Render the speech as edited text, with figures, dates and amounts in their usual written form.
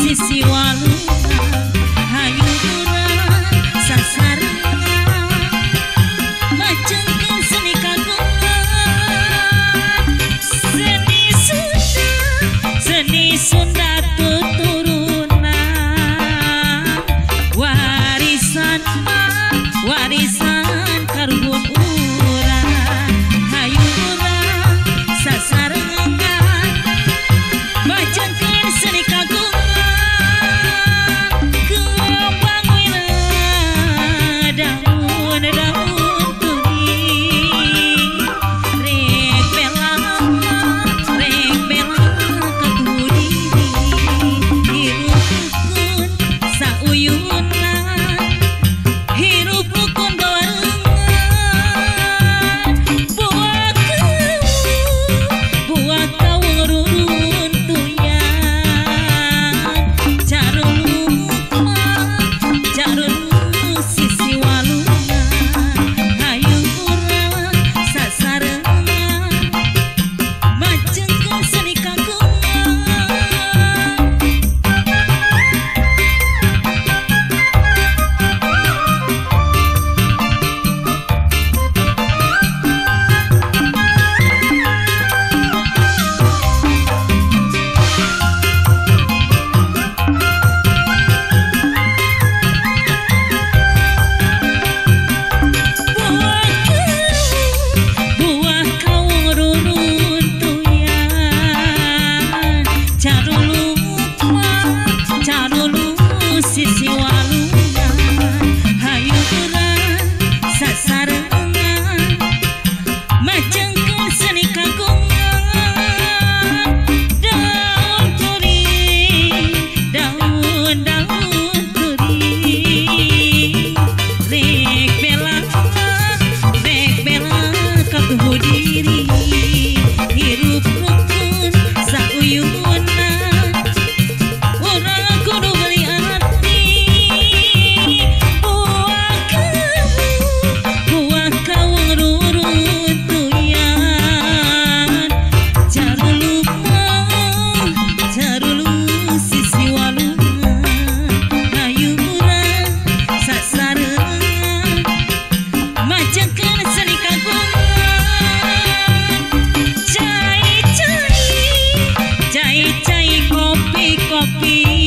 sisi walungan hayu urang sasarengan majengkeun seni kagungan seni Sunda seni Sunda tuturunan warisan warisan karuhun urang hayu urang sasarengan majengkeun seni kagungan kembang wina daun daun turi rek bela katuhu diri hirup rukun sauyuna hirup rukun bawarengan buah kawung ruruntuyan caruluk caruluk sisi walungan hayu urang sasarengan majengkeun seni kagungan. Buah kawung ruruntuyan caruluk caruluk sisi walungan hayu urang sasarengan majengkeun seni kagungan daun turi daun daun turi rek bela katuhu diri hirup rukun sauyuna urang kudu beli ati buah kawung ruruntuyan caruluk caruluk sisi walungan hayu urang sasarengan majengkeun seni kagungan cai cai cai cai kopi kopi.